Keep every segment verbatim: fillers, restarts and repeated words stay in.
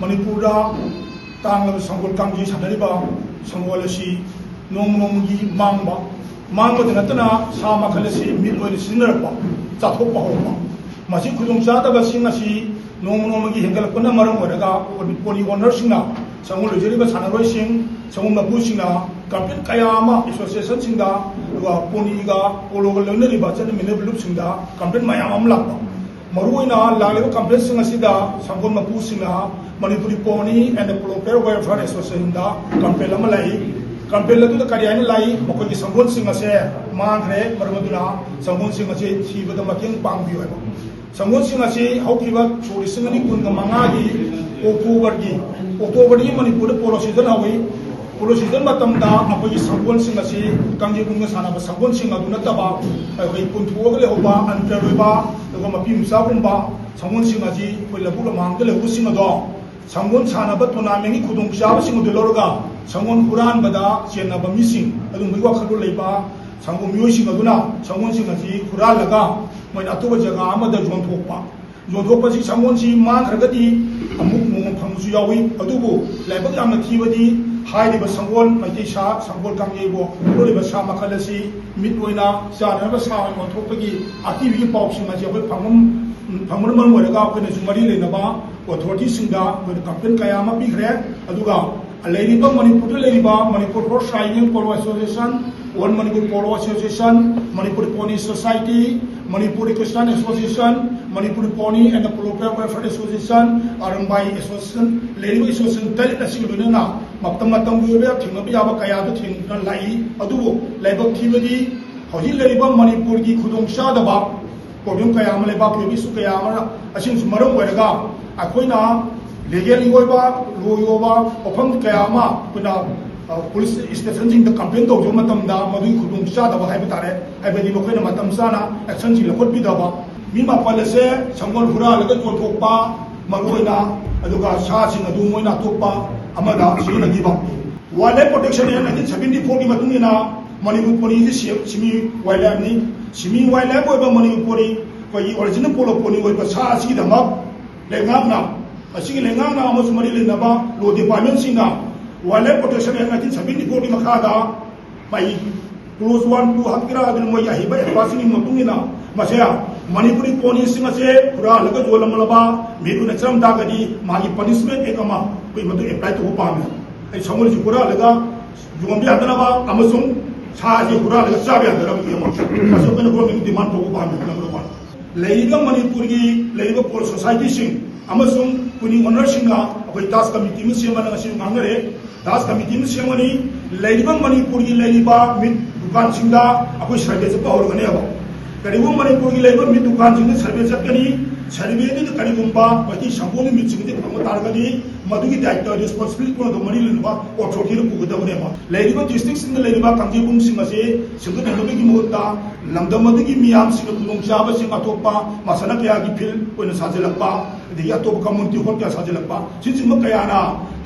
ꯃꯅꯤꯄꯨꯔꯗ ꯇꯥꯡꯂꯕ ꯁꯪꯒꯣꯜ ꯀꯥꯡꯖꯩ ꯁꯥꯟꯅꯔꯤꯕ ꯁꯪꯒꯣꯜ ꯑꯁꯤ ꯅꯣꯡꯃ ꯅꯣꯡꯃꯒꯤ ꯃꯥꯡꯕ, ꯃꯥꯡꯕꯗ ꯅꯠꯇꯅ ꯁꯥ ꯃꯈꯜ ꯑꯁꯤ ꯃꯤꯠ ꯑꯣꯏꯅ ꯁꯤꯖꯤꯟꯅꯔꯛꯄ, ꯆꯥꯊꯣꯛꯄ ꯍꯧꯔꯛꯄ꯫ ꯃꯁꯤ ꯈꯨꯗꯣꯡꯆꯥꯗꯕꯁꯤꯡ ꯑꯁꯤ ꯅꯣꯡꯃ ꯅꯣꯡꯃꯒꯤ ꯍꯦꯟꯒꯠꯂꯛꯄꯅ ꯃꯔꯝ ꯑꯣꯏꯔꯒ ꯄꯣꯅꯤ ꯑꯣꯅꯔꯁꯤꯡꯅ, ꯁꯪꯒꯣꯜ ꯂꯣꯏꯖꯔꯤꯕ ꯁꯥꯟꯅꯔꯣꯏꯁꯤꯡ, ꯁꯪꯒꯣꯜ ꯃꯄꯨꯁꯤꯡꯅ ꯀꯝꯄ꯭ꯂꯦꯟ ꯀꯌꯥ ꯑꯃ ꯑꯦꯁꯣꯁꯤꯌꯦꯁꯟꯁꯤꯡꯗ, ꯑꯗꯨꯒ ꯄꯣꯅꯤꯒ ꯄꯣꯂꯣꯒ ꯂꯣꯏꯅꯔꯤꯕ ꯆꯠꯅꯃꯤꯟꯅꯔꯤꯕ ꯂꯨꯞꯁꯤꯡꯗ ꯀꯝꯄ꯭ꯂꯦꯟ ꯃꯌꯥꯝ ꯑꯃ ꯂꯥꯛꯄ꯫ ꯃꯔꯨꯑꯣꯏꯅ ꯂꯥꯛꯂꯤꯕ ꯀꯝꯄ꯭ꯂꯦꯟꯁꯤꯡ ꯑꯁꯤꯗ ꯁꯪꯒꯣꯜ ꯃꯄꯨꯁꯤꯡꯅ Manipuri pony and polo fair welfare ꯑꯦꯁꯣꯁꯤꯌꯦꯁꯟꯗ ꯀꯝꯄ꯭ꯂꯦꯟ ꯑꯃ ꯂꯥꯛꯏ꯫ ꯀꯝꯄ꯭ꯂꯦꯟ ꯑꯗꯨꯗ ꯀꯔꯤ ꯍꯥꯏꯅ ꯂꯥꯛꯏ? ꯃꯈꯣꯏꯒꯤ ꯁꯪꯒꯣꯜꯁꯤꯡ ꯑꯁꯦ ꯃꯥꯡꯈ꯭ꯔꯦ, ꯃꯔꯝ ꯑꯗꯨꯅ ꯁꯪꯒꯣꯜꯁꯤꯡ ꯑꯁꯤ ꯊꯤꯕꯗ ꯃꯇꯦꯡ ꯄꯥꯡꯕꯤꯌꯨ ꯍꯥꯏꯕ꯫ ꯁꯪꯒꯣꯜꯁꯤꯡ ꯑꯁꯤ ꯍꯧꯈꯤꯕ ꯁꯣꯛ ꯂꯤꯁꯤꯡ ꯑꯅꯤ ꯀꯨꯟꯒ ꯃꯉꯥꯒꯤ ꯑꯣꯛꯇꯣꯕꯔꯒꯤ, ꯑꯣꯛꯇꯣꯕꯔꯗꯒꯤ ꯃꯅꯤꯄꯨꯔꯗ ꯄꯣꯂꯣ ꯁꯤꯖꯟ ꯍꯧꯏ꯫ ꯄꯣꯂꯣ ꯁꯤꯖꯟ ꯃꯇꯝꯗ ꯑꯩꯈꯣꯏꯒꯤ ꯁꯪꯒꯣꯜꯁꯤꯡ ꯑꯁꯤ ꯀꯥꯡꯖꯩꯕꯨꯡꯗ ꯁꯥꯟꯅꯕ ꯁꯪꯒꯣꯜꯁꯤꯡ ꯑꯗꯨ ꯅꯠꯇꯕ, ꯑꯩꯈꯣꯏ ꯄꯨꯟꯊꯣꯛꯑꯒ ꯂꯩꯍꯧꯕ ꯑꯟꯇ꯭ꯔ ꯑꯣꯏꯕ, ꯑꯗꯨꯒ ꯃꯄꯤ ꯃꯆꯥꯒꯨꯝꯕ ꯁꯪꯒꯣꯜꯁꯤꯡ ꯑꯁꯤ ꯑꯩꯈꯣꯏ ꯂꯧꯕꯨꯛ ꯂꯝꯍꯥꯡꯗ ꯂꯩꯍꯧꯕꯁꯤꯡ ꯑꯗꯣ ꯁꯪꯒꯣꯜ ꯁꯥꯟꯅꯕ ꯇꯣꯔꯅꯥꯃꯦꯟꯒꯤ ꯈꯨꯗꯣꯡꯆꯥꯕꯁꯤꯡ ꯑꯗꯨ ꯂꯧꯔꯒ ꯁꯪꯒꯣꯜ ꯍꯨꯔꯥꯟꯕꯗ ꯆꯦꯟꯅꯕ ꯃꯤꯁꯤꯡ, ꯑꯗꯨꯒꯨꯝꯕꯒꯤ ꯋꯥꯈꯜꯂꯣꯟ ꯂꯩꯕ ꯁꯪꯒꯣꯜ ꯃꯤꯑꯣꯏꯁꯤꯡ ꯑꯗꯨꯅ ꯁꯪꯒꯣꯜꯁꯤꯡ ꯑꯁꯤ ꯍꯨꯔꯥꯜꯂꯒ ꯃꯣꯏꯅ ꯑꯇꯣꯞꯄ ꯖꯒꯥ ꯑꯃꯗ ꯌꯣꯟꯊꯣꯛꯄ꯫ ꯌꯣꯟꯊꯣꯛꯄꯁꯤ ꯁꯪꯒꯣꯜꯁꯤ ꯃꯥꯡꯈ꯭ꯔꯒꯗꯤ ꯑꯃꯨꯛ ꯅꯣꯡꯃ ꯐꯪꯕꯁꯨ ꯌꯥꯎꯏ꯫ ꯑꯗꯨꯕꯨ ꯂꯥꯏꯕꯛ ꯌꯥꯝꯅ ꯊꯤꯕꯗꯤ ꯍꯥꯏꯔꯤꯕ ꯁꯪꯒꯣꯜ, ꯃꯩꯇꯩ ꯁꯥ, ꯁꯪꯒꯣꯜ ꯀꯥꯡꯖꯩꯕꯨ ꯂꯣꯏꯔꯤꯕ ꯁꯥ ꯃꯈꯜ ꯑꯁꯤ ꯃꯤꯠ ꯑꯣꯏꯅ ꯆꯥꯅꯅꯕ ꯁꯥ ꯑꯣꯏꯅ ꯑꯣꯟꯊꯣꯛꯄꯒꯤ ꯑꯀꯤꯕꯒꯤ ꯄꯥꯎꯁꯤꯡ ꯑꯁꯤ ꯑꯩꯈꯣꯏ ꯐꯪꯕ, ꯐꯪꯕꯅ ꯃꯔꯝ ꯑꯣꯏꯔꯒ ꯑꯩꯈꯣꯏꯅꯁꯨ ꯃꯔꯤ ꯂꯩꯅꯕ ꯑꯣꯊꯣꯔꯤꯇꯤꯁꯤꯡꯗ ꯑꯩꯈꯣꯏꯅ ꯀꯝꯄ꯭ꯂꯦꯟ ꯀꯌꯥ ꯑꯃ ꯄꯤꯈ꯭ꯔꯦ꯫ ꯑꯗꯨꯒ ꯂꯩꯔꯤꯕ ꯃꯅꯤꯄꯨꯔꯗ ꯂꯩꯔꯤꯕ Manipur horse riding polo association, world Manipur polo association, Manipur pony society, Manipur Christian association, Manipur pony and polo fair welfare association, Arambai association, ꯂꯩꯔꯤꯕ ꯑꯦꯁꯣꯁꯤꯌꯦꯁꯟ ꯇꯔꯦꯠ ꯑꯁꯤꯒ ꯂꯣꯏꯅꯅ ꯃꯇꯝ ꯃꯇꯝꯒꯤ ꯑꯣꯏꯕ ꯊꯦꯡꯅꯕ ꯌꯥꯕ ꯀꯌꯥꯗꯨ ꯊꯦꯡꯅꯗꯨꯅ ꯂꯥꯛꯏ꯫ ꯑꯗꯨꯕꯨ ꯂꯥꯏꯕꯛ ꯊꯤꯕꯗꯤ ꯍꯧꯖꯤꯛ ꯂꯩꯔꯤꯕ ꯃꯅꯤꯄꯨꯔꯒꯤ ꯈꯨꯗꯣꯡꯆꯥꯗꯕ ꯄ꯭ꯔꯣꯕ꯭ꯂꯦꯝ ꯀꯌꯥ ꯑꯃ, ꯂꯩꯕꯥꯛꯀꯤ ꯑꯣꯏꯕ ꯏꯁꯨ ꯀꯌꯥ ꯑꯃ, ꯑꯁꯤꯅꯁꯨ ꯃꯔꯝ ꯑꯣꯏꯔꯒ ꯑꯩꯈꯣꯏꯅ ꯂꯤꯒꯦꯜꯒꯤ ꯑꯣꯏꯕ, ꯂꯣꯒꯤ ꯑꯣꯏꯕ ꯋꯥꯐꯝ ꯀꯌꯥ ꯑꯃ ꯑꯩꯈꯣꯏꯅ, ꯑ, ꯄꯨꯂꯤꯁ ꯏꯁꯇꯦꯁꯟꯁꯤꯡꯗ ꯀꯝꯄ꯭ꯂꯦꯟ ꯇꯧꯖꯕ ꯃꯇꯝꯗ ꯃꯗꯨꯒꯤ ꯈꯨꯗꯣꯡꯆꯥꯗꯕ ꯍꯥꯏꯕ ꯇꯥꯔꯦ, ꯍꯥꯏꯕꯗꯤ ꯃꯈꯣꯏꯅ ꯃꯇꯝ ꯆꯥꯅ ꯑꯦꯛꯁꯟꯁꯤ ꯂꯧꯈꯠꯄꯤꯗꯕ, ꯃꯤ ꯃꯥꯄꯜ ꯑꯁꯦ ꯁꯪꯒꯣꯜ ꯍꯨꯔꯥꯜꯂꯒ ꯌꯣꯟꯊꯣꯛꯄ ꯃꯔꯨꯑꯣꯏꯅ, ꯑꯗꯨꯒ ꯁꯥꯁꯤꯡ ꯑꯗꯨ ꯃꯣꯏꯅ ꯑꯇꯣꯞꯄ ꯑꯃꯗ ꯁꯤꯖꯤꯟꯅꯈꯤꯕ꯫ Wildlife Protection Act nineteen seventy four ꯒꯤ ꯃꯇꯨꯡ ꯏꯟꯅ ꯃꯅꯤꯄꯨꯔ ꯄꯣꯅꯤꯁꯤ ꯁꯦ-, ꯁꯤꯃꯤ ꯋꯥꯏꯜ ꯂꯥꯏꯐꯅꯤ꯫ ꯁꯤꯃꯤ ꯋꯥꯏꯜ ꯂꯥꯏꯐ ꯑꯣꯏꯕ ꯃꯅꯤꯄꯨꯔ ꯄꯣꯅꯤ, ꯑꯩꯈꯣꯏꯒꯤ ꯑꯣꯔꯤꯖꯤꯅꯦꯜ ꯄꯣꯂꯣ ꯄꯣꯅꯤ ꯑꯣꯏꯕ ꯁꯥ ꯑꯁꯤꯒꯤꯗꯃꯛ ꯂꯩꯉꯥꯛꯅ ꯃꯁꯤꯒꯤ ꯂꯩꯉꯥꯛꯅ ꯑꯃꯁꯨꯡ ꯃꯔꯤ ꯂꯩꯅꯕ ꯂꯣ ꯗꯤꯄꯥꯔꯠꯃꯦꯟꯁꯤꯡꯅ wild life protection act nineteen seventy ꯐꯣꯔꯒꯤ ꯃꯈꯥꯗ ꯃꯩ ꯀ꯭ꯂꯣꯖ ꯋꯥꯟ ꯇꯨ ꯍꯥꯞꯀꯦꯔꯥ, ꯑꯗꯨꯅ ꯃꯣꯏꯒꯤ ꯑꯍꯩꯕ ꯑꯦꯛꯁꯄꯥꯔꯠꯁꯤꯡꯒꯤ ꯃꯇꯨꯡ ꯏꯟꯅ ꯃꯁꯦ ꯃꯅꯤꯄꯨꯔꯤ ꯄꯣꯅꯤꯁꯤꯡ ꯑꯁꯦ ꯍꯨꯔꯥꯜꯂꯒ ꯌꯣꯜꯂꯝꯂꯕ ꯃꯤꯠ ꯑꯣꯏꯅ ꯆꯠꯂꯝ ꯇꯥꯔꯒꯗꯤ ꯃꯥꯒꯤ ꯄꯅꯤꯁꯃꯦꯟ ꯑꯦꯛ ꯑꯃ ꯑꯩꯈꯣꯏ ꯃꯗꯨ ꯑꯦꯄ꯭ꯂꯥꯏ ꯇꯧꯕ ꯄꯥꯝꯃꯤ꯫ ꯑꯩ ꯁꯒꯣꯜꯁꯤ ꯍꯨꯔꯥꯜꯂꯒ ꯌꯣꯟꯕ ꯌꯥꯗꯅꯕ ꯑꯃꯁꯨꯡ ꯁꯥꯁꯤ ꯍꯨꯔꯥꯜꯂꯒ ꯆꯥꯕ ꯌꯥꯗꯅꯕꯒꯤ ꯑꯃ ꯃꯁꯤ ꯑꯩꯈꯣꯏꯅ ꯒꯣꯔꯃꯦꯟꯒꯤ ꯗꯤꯃꯥꯟ ꯇꯧꯕ ꯄꯥꯝꯃꯤ꯫ ꯅꯝꯕꯔ ꯋꯥꯟ, ꯂꯩꯔꯤꯕ ꯃꯅꯤꯄꯨꯔꯒꯤ ꯂꯩꯔꯤꯕ ꯄꯣꯜ ꯁꯣꯁꯥꯏꯇꯤꯁꯤꯡ ꯑꯃꯁꯨꯡ ꯄꯨꯅꯤ ꯑꯣꯅꯔꯁꯤꯡꯅ ꯑꯩꯈꯣꯏ ꯇꯥꯁ ꯀꯃꯤꯇꯤ ꯑꯃ ꯁꯦꯝꯕꯅ ꯉꯁꯤ ꯉꯥꯡꯅꯔꯦ꯫ ꯇꯥꯁ ꯀꯃꯤꯇꯤ ꯑꯃ ꯁꯦꯝꯒꯅꯤ꯫ ꯂꯩꯔꯤꯕ ꯃꯅꯤꯄꯨꯔꯒꯤ ꯂꯩꯔꯤꯕ ꯃꯤꯠ ꯗꯨꯀꯥꯟꯁꯤꯡꯗ ꯑꯩꯈꯣꯏ ꯁꯔꯚꯦ ꯆꯠꯄ ꯍꯧꯔꯒꯅꯦꯕ꯫ ꯀꯔꯤꯒꯨꯝꯕ ꯃꯅꯤꯄꯨꯔꯒꯤ ꯂꯩꯔꯤꯕ ꯃꯤꯠ ꯗꯨꯀꯥꯟꯁꯤꯡꯗ ꯁꯔꯚꯦ ꯆꯠꯀꯅꯤ, ꯁꯔꯚꯦꯗꯨꯗ ꯀꯔꯤꯒꯨꯝꯕ ꯃꯩꯇꯩ ꯁꯪꯒꯣꯝꯒꯤ ꯃꯤꯠꯁꯤꯡꯗꯤ ꯐꯪꯕ ꯇꯥꯔꯒꯗꯤ ꯃꯗꯨꯒꯤ ꯗꯥꯏꯇ ꯔꯦꯁꯄꯣꯟꯁꯤꯕꯤꯂꯤꯇꯤ ꯄꯨꯝꯅꯃꯛ ꯃꯔꯤ ꯂꯩꯅꯕ ꯑꯣꯊꯣꯔꯤꯇꯤꯅ ꯄꯨꯒꯗꯕꯅꯦꯕ꯫ ꯂꯩꯔꯤꯕ ꯗꯤꯁꯇ꯭ꯔꯤꯛꯁꯤꯡꯗ ꯂꯩꯔꯤꯕ ꯀꯥꯡꯖꯩꯕꯨꯡꯁꯤꯡ ꯑꯁꯤ ꯁꯦꯝꯒꯠꯅꯕꯒꯤ ꯃꯍꯨꯠꯇ ꯂꯝꯗꯝ ꯑꯗꯨꯒꯤ ꯃꯤꯌꯥꯝꯁꯤꯡꯅ ꯈꯨꯗꯣꯡꯆꯥꯕꯁꯤꯡ ꯑꯇꯣꯞꯄ ꯃꯁꯥꯟꯅ ꯀꯌꯥꯒꯤ ꯐꯤꯜꯗ ꯑꯣꯏꯅ ꯁꯥꯖꯤꯜꯂꯛꯄ, ꯑꯗꯒꯤ ꯑꯇꯣꯞꯄ ꯀꯝꯃꯨꯅꯤꯇꯤ ꯍꯣꯜ ꯀꯌꯥ ꯁꯥꯖꯤꯜꯂꯛꯄ, ꯁꯤꯁꯤꯡꯕ ꯀꯌꯥꯅ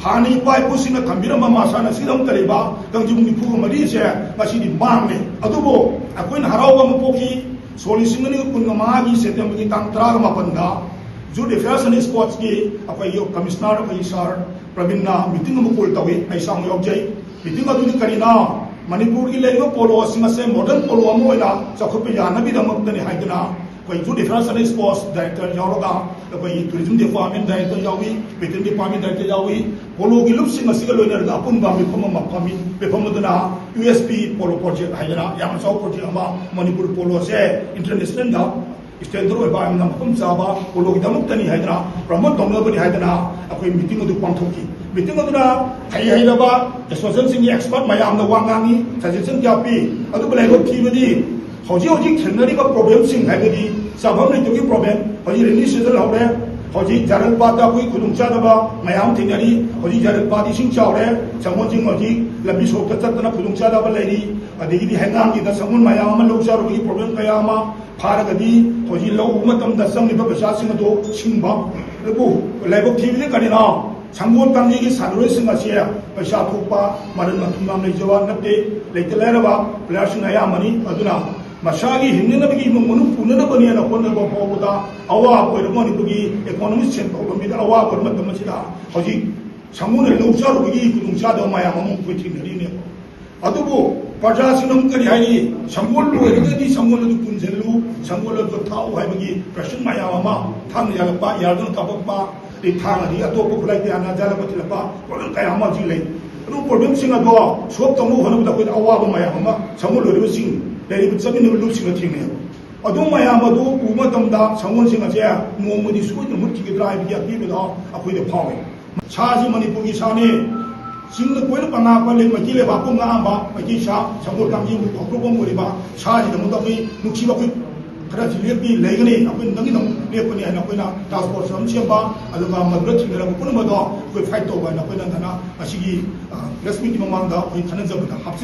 ꯍꯥꯟꯅ ꯏꯄꯥ ꯏꯄꯨꯁꯤꯡꯅ ꯊꯝꯕꯤꯔꯝꯕ ꯃꯁꯥꯟꯅ ꯁꯤꯗ ꯑꯃꯨꯛ ꯂꯩꯕ ꯀꯥꯡꯖꯩꯕꯨꯡ ꯅꯤꯐꯨꯒ ꯃꯔꯤꯁꯦ ꯉꯁꯤꯗꯤ ꯃꯥꯡꯂꯦ꯫ ꯑꯗꯨꯕꯨ ꯑꯩꯈꯣꯏꯅ ꯍꯔꯥꯎꯕ ꯑꯃ ꯄꯣꯛꯈꯤ꯫ ꯁꯣꯛ ꯂꯤꯁꯤꯡ ꯑꯅꯤꯒ ꯀꯨꯟꯒ ꯃꯉꯥꯒꯤ ꯁꯦꯞꯇꯦꯝꯕꯔꯒꯤ ꯇꯥꯡ ꯇꯔꯥꯒ ꯃꯥꯄꯟꯗ ꯌꯨꯠ ꯑꯦꯐꯤꯌꯔꯁ ꯑꯦꯟ ꯁ꯭ꯄꯣꯔꯠꯁꯀꯤ ꯑꯩꯈꯣꯏꯒꯤ ꯀꯃꯤꯁꯅꯔ, ꯑꯩꯈꯣꯏꯒꯤ ꯁꯥꯔ ꯄ꯭ꯔꯕꯤꯟꯅ ꯃꯤꯇꯤꯡ ꯑꯃ ꯀꯣꯜ ꯇꯧꯏ꯫ ꯑꯩ ꯏꯁꯥꯃꯛ ꯌꯥꯎꯖꯩ꯫ ꯃꯤꯇꯤꯡ ꯑꯗꯨꯗꯤ ꯀꯔꯤꯅꯣ? ꯃꯅꯤꯄꯨꯔꯒꯤ ꯂꯩꯔꯤꯕ ꯄꯣꯂꯣꯁꯤꯡ ꯑꯁꯦ ꯃꯣꯗꯔꯟ ꯄꯣꯂꯣ ꯑꯃ ꯑꯣꯏꯅ ꯆꯥꯎꯈꯠꯄ ꯌꯥꯅꯕꯒꯤꯗꯃꯛꯇꯅꯤ ꯍꯥꯏꯗꯅ ꯑꯩꯈꯣꯏ ꯌꯨꯠ ꯑꯦꯐꯤꯌꯔꯁ ꯑꯦꯟ ꯁ꯭ꯄꯣꯔꯠꯁ ꯗꯥꯏꯔꯦꯛꯇꯔ ꯌꯥꯎꯔꯒ ꯑꯩꯈꯣꯏꯒꯤ ꯇꯨꯔꯤꯖꯝ ꯗꯤꯄꯥꯔꯠꯃꯦꯟ ꯗꯥꯏꯔꯦꯛꯇꯔ ꯌꯥꯎꯏ, ꯚꯦꯇꯔꯅꯔꯤ ꯗꯤꯄꯥꯔꯠꯃꯦꯟ ꯗꯥꯏꯔꯦꯛꯇꯔ ꯌꯥꯎꯏ꯫ ꯄꯣꯂꯣꯒꯤ ꯂꯨꯞꯁꯤꯡ ꯑꯁꯤꯒ ꯂꯣꯏꯅꯔꯒ ꯑꯄꯨꯟꯕ ꯃꯤꯐꯝ ꯑꯃ ꯐꯝꯃꯤ꯫ ꯃꯤꯐꯝ ꯑꯗꯨꯅ U S P polo project ꯍꯥꯏꯗꯅ ꯌꯥꯝꯅ ꯆꯥꯎꯕ ꯄ꯭ꯔꯣꯖꯦꯛ ꯑꯃ ꯃꯅꯤꯄꯨꯔ ꯄꯣꯂꯣꯁꯦ ꯏꯟꯇꯔꯅꯦꯁꯅꯦꯜꯗ ꯁ꯭ꯇꯦꯟꯗꯔꯗ ꯑꯣꯏꯕ ꯌꯥꯝꯅ ꯃꯐꯝ ꯆꯥꯕ ꯄꯣꯂꯣꯒꯤꯗꯃꯛꯇꯅꯤ ꯍꯥꯏꯗꯅ, ꯄ꯭ꯔꯃꯣꯠ ꯇꯧꯅꯕꯅꯤ ꯍꯥꯏꯗꯅ ꯑꯩꯈꯣꯏ ꯃꯤꯇꯤꯡ ꯑꯗꯨ ꯄꯥꯡꯊꯣꯛꯈꯤ꯫ ꯃꯤꯇꯤꯡ ꯑꯗꯨꯅ ꯍꯩ ꯍꯩꯔꯕ ꯑꯦꯁꯣꯁꯤꯌꯦꯁꯟꯁꯤꯡꯒꯤ ꯑꯦꯛꯁꯄꯔꯠ ꯃꯌꯥꯝꯅ ꯋꯥ ꯉꯥꯡꯉꯤ, ꯁꯖꯦꯁꯟ ꯀꯌꯥ ꯄꯤ꯫ ꯑꯗꯨꯕꯨ ꯂꯥꯏꯕꯛ ꯊꯤꯕꯗꯤ ꯍꯧꯖꯤꯛ ꯍꯧꯖꯤꯛ ꯊꯦꯡꯅꯔꯤꯕ ꯄ꯭ꯔꯣꯕ꯭ꯂꯦꯝꯁꯤꯡ ꯍꯥꯏꯕꯗꯤ ꯆꯥꯐꯝ ꯂꯩꯇꯕꯒꯤ ꯄ꯭ꯔꯣꯕ꯭ꯂꯦꯝ, ꯍꯧꯖꯤꯛ ꯔꯦꯅꯤ ꯁꯤꯖꯟ ꯍꯧꯔꯦ, ꯍꯧꯖꯤꯛ ꯖꯥꯏꯔꯦꯟ ꯄꯥꯠꯇ ꯑꯩꯈꯣꯏ ꯈꯨꯗꯣꯡꯆꯥꯗꯕ ꯃꯌꯥꯝ ꯊꯦꯡꯅꯔꯤ꯫ ꯍꯧꯖꯤꯛ ꯖꯥꯏꯔꯦꯟ ꯄꯥꯠ ꯏꯁꯤꯡ ꯆꯥꯎꯔꯦ, ꯁꯪꯒꯣꯜꯁꯤꯡ ꯍꯧꯖꯤꯛ ꯂꯝꯕꯤ ꯁꯣꯔꯣꯛꯇ ꯆꯠꯇꯅ ꯈꯨꯗꯣꯡꯆꯥꯗꯕ ꯂꯩꯔꯤ꯫ ꯑꯗꯒꯤꯗꯤ ꯍꯩꯉꯥꯡꯒꯤꯗ ꯁꯪꯒꯣꯜ ꯃꯌꯥꯝ ꯑꯃ ꯂꯧ ꯆꯥꯔꯨꯕꯒꯤ ꯄ꯭ꯔꯣꯕ꯭ꯂꯦꯝ ꯀꯌꯥ ꯑꯃ ꯐꯥꯔꯒꯗꯤ ꯍꯧꯖꯤꯛ ꯂꯧ ꯎꯕ ꯃꯇꯝꯗ ꯆꯪꯂꯤꯕ ꯄꯩꯁꯥꯁꯤꯡ ꯑꯗꯨ ꯁꯤꯡꯕ꯫ ꯑꯗꯨꯕꯨ ꯂꯥꯏꯕꯛ ꯊꯤꯕꯗꯤ ꯀꯔꯤꯅꯣ? ꯁꯪꯒꯣꯜ ꯀꯥꯡꯖꯩꯒꯤ ꯁꯥꯟꯅꯔꯣꯏꯁꯤꯡ ꯑꯁꯤ ꯄꯩꯁꯥ ꯊꯣꯛꯄ ꯃꯔꯟ ꯃꯊꯨꯝ ꯌꯥꯝ ꯂꯩꯖꯕ ꯅꯠꯇꯦ, ꯂꯩꯇ ꯂꯥꯏꯔꯕ ꯄ꯭ꯂꯦꯌꯔꯁꯤꯡ ꯑꯌꯥꯝꯕꯅꯤ꯫ ꯑꯗꯨꯅ ꯃꯁꯥꯒꯤ ꯍꯤꯡꯅꯅꯕꯒꯤ ꯏꯃꯨꯡ ꯃꯅꯨꯡ ꯄꯨꯅꯅꯕꯅꯦꯅ ꯍꯣꯠꯅꯕ ꯐꯥꯎꯕꯗ ꯑꯋꯥꯕ ꯑꯣꯏꯔꯕ ꯃꯅꯤꯄꯨꯔꯒꯤ ꯏꯀꯣꯅꯣꯃꯤ ꯁꯦꯟꯊꯣꯛ ꯂꯝꯕꯤꯗ ꯑꯋꯥꯕ ꯑꯣꯏꯔꯕ ꯃꯇꯝ ꯑꯁꯤꯗ ꯍꯧꯖꯤꯛ ꯁꯪꯒꯣꯜꯅ ꯂꯧ ꯆꯥꯔꯨꯕꯒꯤ ꯈꯨꯗꯣꯡꯆꯥꯗꯕ ꯃꯌꯥꯝ ꯑꯃ ꯑꯩꯈꯣꯏ ꯊꯦꯡꯅꯔꯤꯅꯦꯕ꯫ ꯑꯗꯨꯕꯨ ꯄ꯭ꯔꯖꯥꯁꯤꯡꯅ ꯑꯃꯨꯛ ꯀꯔꯤ ꯍꯥꯏꯔꯤ? ꯁꯪꯒꯣꯜ ꯂꯣꯏꯔꯒꯗꯤ ꯁꯪꯒꯣꯜ ꯑꯗꯨ ꯄꯨꯟꯁꯤꯜꯂꯨ, ꯁꯪꯒꯣꯜ ꯑꯗꯨ ꯊꯥꯛꯎ ꯍꯥꯏꯕꯒꯤ ꯄ꯭ꯔꯁꯟ ꯃꯌꯥꯝ ꯑꯃ ꯊꯥꯡꯅ ꯌꯥꯜꯂꯛꯄ, ꯌꯥꯜꯗꯨꯅ ꯀꯥꯞꯄꯛꯄ, ꯑꯗꯩ ꯊꯥꯡ ꯑꯗꯒꯤ ꯑꯇꯣꯞꯄ ꯈꯨꯠꯂꯥꯏ ꯀꯌꯥꯅ ꯌꯥꯜꯂꯛꯄ ꯊꯤꯜꯂꯛꯄ ꯄ꯭ꯔꯣꯕ꯭ꯂꯦꯝ ꯀꯌꯥ ꯑꯃ ꯍꯧꯖꯤꯛ ꯂꯩ꯫ ꯑꯗꯨ ꯄ꯭ꯔꯣꯕ꯭ꯂꯦꯝꯁꯤꯡ ꯑꯗꯣ ꯁꯣꯜꯕ ꯇꯧꯅꯕ ꯍꯣꯠꯅꯕꯗ ꯑꯩꯈꯣꯏꯗ ꯑꯋꯥꯕ ꯃꯌꯥꯝ ꯑꯃ ꯁꯪꯒꯣꯜ ꯂꯣꯏꯔꯤꯕꯁꯤꯡ, ꯂꯩꯔꯤꯕ ꯆꯠꯃꯤꯟꯅꯕ ꯂꯨꯞꯁꯤꯡꯅ ꯊꯦꯡꯅꯩ꯫ ꯑꯗꯨ ꯃꯌꯥꯝ ꯑꯗꯨ ꯎꯕ ꯃꯇꯝꯗ ꯁꯪꯒꯣꯜꯁꯤꯡ ꯑꯁꯦ ꯅꯣꯡꯃꯗꯤ ꯁꯣꯏꯗꯅ ꯃꯨꯠꯈꯤꯒꯗ꯭ꯔꯥ ꯍꯥꯏꯕꯒꯤ ꯑꯀꯤꯕꯗꯣ ꯑꯩꯈꯣꯏꯗ ꯐꯥꯎꯏ꯫ ꯁꯥꯁꯤ ꯃꯅꯤꯄꯨꯔꯒꯤ ꯁꯥꯅꯤ, ꯆꯤꯡꯗ ꯀꯣꯏꯅ ꯄꯅꯥ ꯄꯜꯂꯤ, ꯃꯩꯇꯩ ꯂꯩꯕꯥꯛꯄꯨ ꯉꯥꯛꯑꯝꯕ ꯃꯩꯇꯩ ꯁꯥ, ꯁꯪꯒꯣꯜ ꯀꯥꯡꯖꯩꯕꯨ ꯍꯧꯗꯣꯛꯄ ꯑꯣꯏꯔꯤꯕ ꯁꯥꯁꯤꯗꯃꯛꯇ ꯑꯩꯈꯣꯏ ꯅꯨꯡꯁꯤꯕ ꯑꯩꯈꯣꯏ ꯈꯔꯁꯤ ꯂꯦꯞꯄꯤ ꯂꯩꯒꯅꯤ, ꯑꯩꯈꯣꯏ ꯅꯪꯒꯤꯗꯃꯛ ꯂꯦꯞꯄꯅꯤ ꯍꯥꯏꯅ ꯑꯩꯈꯣꯏꯅ ꯇꯥꯁꯛ ꯐꯣꯔꯁ ꯑꯃ ꯁꯦꯝꯕ, ꯑꯗꯨꯒ ꯃꯗꯨꯗ ꯊꯦꯡꯅꯔꯕ ꯄꯨꯝꯅꯃꯛꯇꯣ ꯑꯩꯈꯣꯏ ꯐꯥꯏꯠ ꯇꯧꯕ ꯍꯥꯏꯅ ꯑꯩꯈꯣꯏꯅ ꯉꯟꯅ ꯑꯁꯤꯒꯤ ꯄ꯭ꯔꯦꯁ ꯃꯤꯠꯀꯤ ꯃꯃꯥꯡꯗ ꯑꯩꯈꯣꯏ ꯈꯟꯅꯖꯕꯗ ꯍꯥꯞꯆꯩ꯫